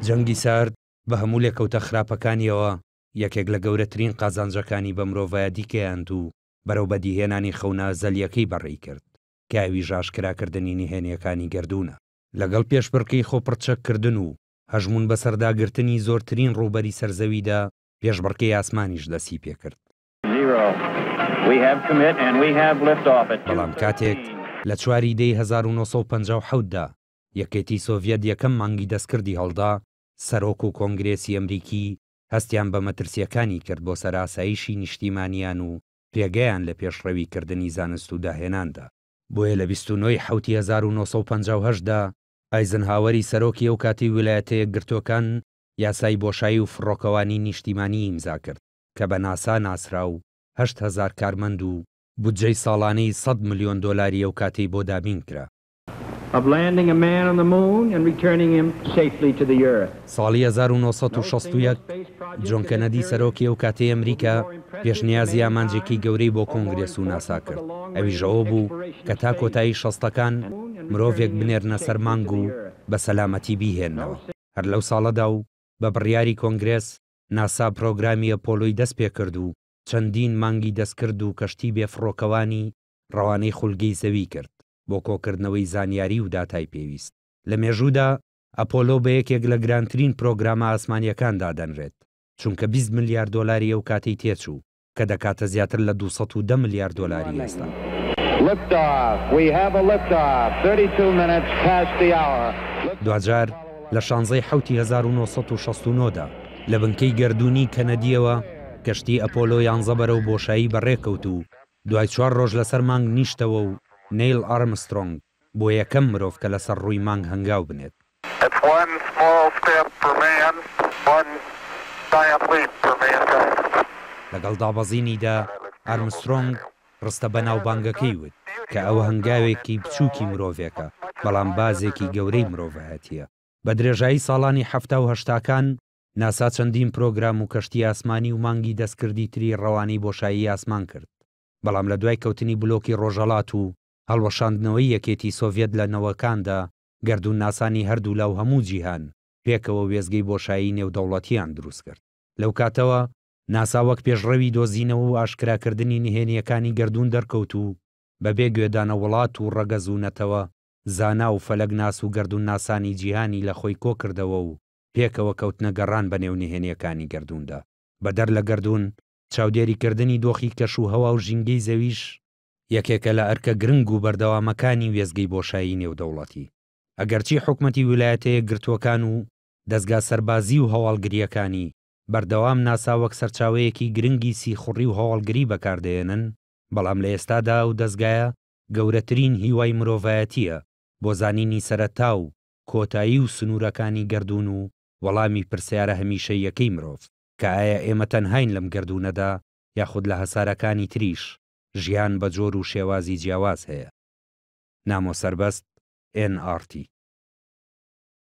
جەنگی سارد بە هەموو لێکەوتە خراپەکانیەوە یەکێک لە گەورەترین قازانجەکانی بە مرۆڤایەتی گەیاند و بەرەو بەدیهێنانی خەونە ئەزەلییەکەی بەڕێی کرد کە ئەویش ئاشکراکردنی نهێنییەکانی گەردوونە. لەگەڵ پێشبڕکێی خۆپڕچەککردن و هەژموون بەسەرداگرتنی زۆرترین ڕووبەری سەر زەویدا، پێشبڕکێی ئاسمانیش دەستیپێکرد. بەڵام کاتێک لە چوار ی دەی 1957 دا یەکێتی سۆڤیەت یەکەم مانگی دەستکردی هەڵدا، سەرۆک و کۆنگرێسی ئەمریکی هەستیان بە مەترسییەکانی کرد بۆ سەر ئاسایشی نیشتیمانیان و پێگەیان لە پێشڕەویکردنی زانست و داهێناندا. بۆیە لە 29 ی حەوتی 1958 دا ئایزنهاوەری سەرۆکی ئەو کاتی ویلایەتە یەکگرتووەکان یاسای بۆشایی و فڕۆکەوانی نیشتیمانی ئیمزا کرد کە بە ناسا ناسرا و 8000 کارمەند و بودجەی ساڵانەی 100 ملیۆن دۆلاری ئەو کاتەی بۆ دابین کرا. Of landing a man on the moon and returning him safely to the earth. ساڵی 1961 جۆن کەنەدی سەرۆکی ئەو کاتەی ئەمریکا پێشنیازی ئامانجێکی گەورەی بۆ کۆنگرێس و ناسا کرد، ئەویش ئەوە بوو کە تا کۆتایی شەستەکان مرۆڤێک بنێرنە سەر مانگ و بە سەلامەتی بیهێننەوە. هەر لەو ساڵەدا و بە بڕیاری کۆنگرێس، ناسا پرۆگرامی ئەپۆلۆی دەست پێکرد و چەندین مانگی دەستکرد و کەشتی بێفڕۆکەوانی ڕەوانەی خولگەی زەوی کرد بۆ کۆکردنەوەی زانیاری و داتای پێویست. لە مێژوودا ئەپۆلۆ بە یەکێک لە گرانترین پرۆگرامە ئاسمانییەکان دادەنرێت، چونکە 20 ملیار دۆلاری ئەو کاتەی تێچوو، کە دەکاتە زیاتر لە 210 ملیار دۆلاری ئێستا. دواجار لە شانزەی حەوتی 1969 دا لە بنکەی گەردوونی کەنەدییەوە کەشتی ئەپۆلۆ یانزە بەرەو بۆشایی بەڕێکەوت و دوای چوار ڕۆژ لەسەر مانگ نیشتەوە و نەیل ئارمسترۆنگ بووە یەکەم مرۆڤ کە لەسەر ڕووی مانگ هەنگاو بنێت. لەگەڵ دابەزینیدا، ئارمسترۆنگ ڕستە بەناوبانگەکەی وت، کە ئەوە هەنگاوێکی بچووکی مرۆڤێکە، بەڵام بازێکی گەورەی مرۆڤایەتییە. بە درێژایی ساڵانی حەفتا و هەشتاکان، ناسا چەندین پرۆگرام و کەشتی ئاسمانی و مانگی دەستکردی تری ڕەوانەی بۆشایی ئاسمان کرد، بەڵام لە دوای کەوتنی بلۆکی ڕۆژهەڵات و هەڵوەشاندنەوەی یەکێتی سۆڤیەت لە نەوەکاندا، گەردوونناسانی هەردوولا و هەموو جیهان پێکەوە وێستگەی بۆشایی نێودەوڵەتییان دروست کرد. لەو کاتەوە ناسا وەک پێشڕەوی دۆزینەوە و ئاشکراکردنی نهێنییەکانی گەردوون دەرکەوت و بەبێ گوێدانە وڵات و ڕەگەز و نەتەوە، زانا و فەلەکناس و گەردوونناسانی جیهانی لە خۆی کۆکردەوە و پێکەوە کەوتنە گەڕان بەنێو نهێنییەکانی گەردووندا. بەدەر لە گەردوون، چاودێریکردنی دۆخی کەشوهەوا و ژینگەی زەویش یەکێکە لە ئەرکە گرنگ و بەردەوامەکانی وێستگەی بۆشایی نێودەوڵەتی. ئەگەرچی حکومەتی ویلایەتە یەکگرتووەکان و دەزگا سەربازی و هەواڵگرییەکانی، بەردەوام ناسا وەک سەرچاوەیەکی گرنگی سیخوڕی و هەواڵگری بەکاردەهێنن، بەڵام لە ئێستادا ئەو دەزگایە گەورەترین هیوای مرۆڤایەتییە بۆ زانینی سەرەتا و کۆتایی و سنوورەکانی گەردوون و وەڵامی پرسیارە هەمیشەییەکەی مرۆڤ کە ئایا ئێمە تەنهاین لەم گەردوونەدا یاخود لە هەسارەکانی تریش ژیان بە جۆر و شێوازی جیاواز هەیە. نامۆ سەربەست، ئێن ئاڕ تی.